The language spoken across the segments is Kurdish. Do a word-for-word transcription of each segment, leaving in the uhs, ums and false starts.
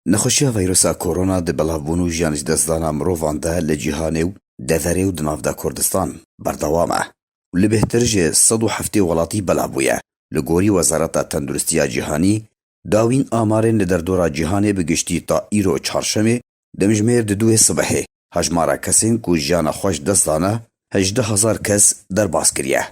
Nexweşiya vîrusa korona di belavbûn û jiyan ji destdana mirovan de li cîhanê û deverê û di nav de Kurdistan berdewam e û li bêhtir ji sed û heftê welatî belav bûye. Li gorî Wezareta Tenduristiya Cîhanî, dawîn amarên li derdora cîhanê bi giştî ta îro çarşemê, demjimêr di duwê sibehê, hejmara kesên ku jiyana xwe ji dest dane, hejdeh hezar kes derbas kiriye.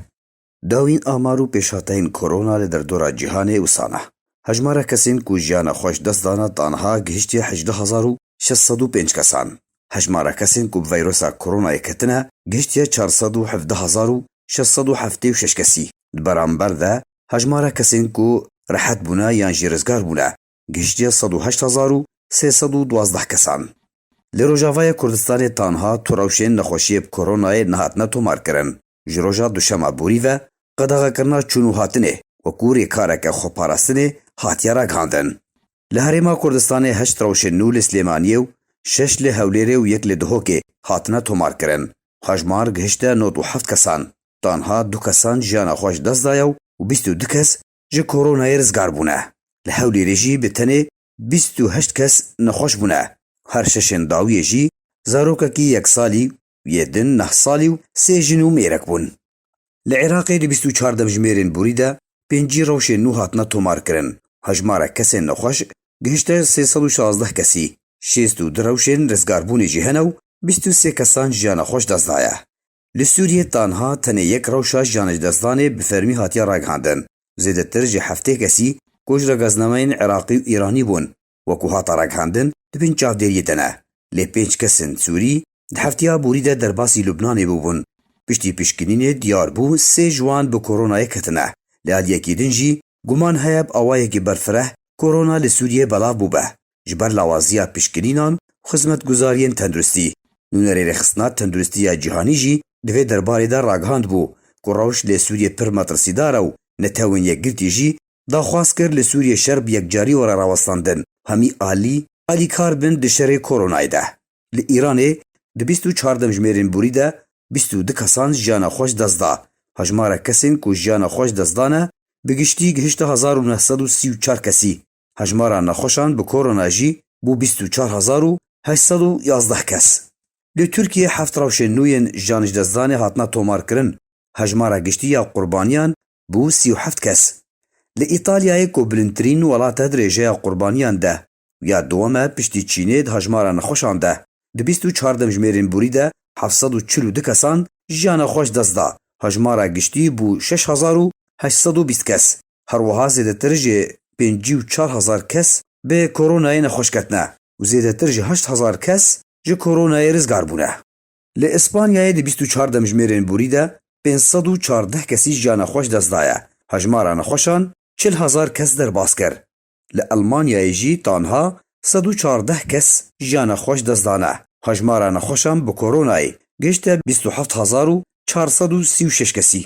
Dawîn amar û pêşhateyên korona li derdora cîhanê wisa ne. Hejmara kesên ku jiyana xwe ji dest dane tanha gihiştiye hejdeh hezar û şeş sed û pênc kesan. Hejmara kesên ku bi vîrusa koronayê ketine gihiştiye çar sed û hevdeh hezar û şeş sed û heftê û şeş kesî. Di beramber de hejmara kesên ku rehet bûne yan jî rizgar bûne gihiştiye sed û heşt hezar û sê sed û duwazdeh kesan. Li Rojavaya Kurdistanê tanha tu rewşên nexweşiyê bi koronayê nehatine tomarkirin. Ji roja duşema borî ve qedexekirina çûn û hatinê wekû rêkareke xweparastinê hatiye ragihandin. Li Herêma Kurdistanê heşt rewşên nû li Silêmaniyê û şeş li Hewlêrê û yek li Duhokê hatine tomarkirin. Hejmar gihişte nod û heft kesan. Tanha du kesan jiyana xwe ji dest daye û bîst û du kes ji koronayê rizgar bûne. Li Hewlêrê jî bi tenê bîst û heşt kes nexweş bûne. Her şeşên dawiyê jî zarokekî yek salî, yê din neh salî û sê jin û mêrek bûn. Li Iraqê di bîst û çar demjimêrên borî de pêncî rewşên nû hatine tomarkirin. Hejmara kesên nexweş gihişte sê sed û şazdeh kesî. Şêst û du rewşên rizgarbûnê jî hene û bîst û sê kesan jiyana xwe ji dest daye. Li Sûriyê tanha tenê yek rewşa jiyana ji destdanê bi fermî hatiye ragihandin. Zêdetir ji heftê kesî ku ji regeznameyên Iraqî û Îranî bûn, wekû hate ragihandin, di bin çavdêriyê de ne. Lê pênc kesên Sûrî di heftiya borî de derbasî Lubnanê bûbûn. Piştî pişkinînê diyar bû sê ji wan bi koronayê ketine. Li aliyekî din jî guman heye bi awayekî berfireh korona li Sûriyê belav bûbe. Ji ber lawaziya pişkinînan û xizmetguzariyên tenduristî, nûnerê Rêxistina Tenduristiya Cîhanî jî di vê derbarê de ragihandibû ku rewş li Sûriyê pir metirsîdar e û Netewên Yekgirtî jî daxwaz kir li Sûriyê şer bi yekcarî were rawestandin, hemî alî alîkar bin di şerê koronayê de. Li Îranê di bîst û çar demjimêrên borî de bîst û du kesan jiyana xwe ji dest da. Hejmara kesên ku jiyana xwe ji dest dane bi giştî gihişte hezar û neh sed û sî û çar kesî. Hejmara nexweşan bi korona jî bû bîst û çar hezar û heşt sed û yazdeh kes. Li Tirkiyê heft rewşên nû yên jiyan ji destdanê hatina tomarkirin. Hejmara giştî ya qurbaniyan bû sî û heft kes. Li Îtalyayê ku bilindtirîn welat e di rêjeya qurbaniyan de, ya dowem e piştî Çînê di hejmara nexweşan de. Di bîst û çar demjimêrên borî de heft sed û çil û du kesan jiyana xwe ji dest da. Hejmara giştî bû şeş hezar û heşt sed û bîst kes. Her wiha zêdetir ji pêncî û çar hezar kes bi koronayê nexweş ketine û zêdetir ji heşt hezar kes ji koronayê rizgar bûne. Li Îspanyayê di bîst û çar demjimêrên borî de pênc sed û çardeh kesî jiyana xwe ji dest daye. Hejmara nexweşan çil hezar kes derbas kir. Li Elmanyayê jî tanha sed û çardeh kes jiyana xwe ji dest dane. Hejmara nexweşan bi koronayê gihişte bîst û heft hezar û çar sed û sî û şeş kesî.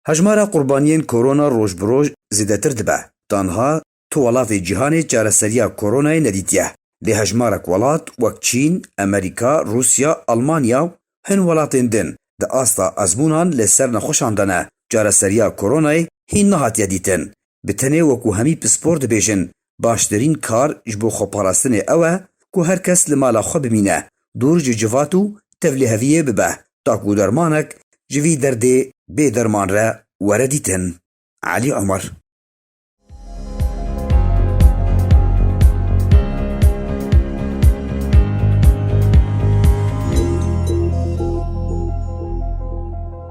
Hejmara qurbaniyên korona roj bi roj zêdetir dibe. Tanha tu welatê cîhanê çareseriya koronayê nedîtiye. Lê hejmarek welat wek Çîn, Amerîka, Rûsya, Almanya û hin welatên din di asta ezmûnan li ser nexweşan de ne. Çareseriya koronayê hîn nehatiye dîtin. Bi tenê wekû hemî pispor dibêjin, baştirîn kar ji bo xweparastinê ew e ku her kes li mala xwe bimîne, dûr ji civat û tevliheviyê bibe, ta ku dermanek ji vî derdê bê derman re were dîtin. Elî Omer.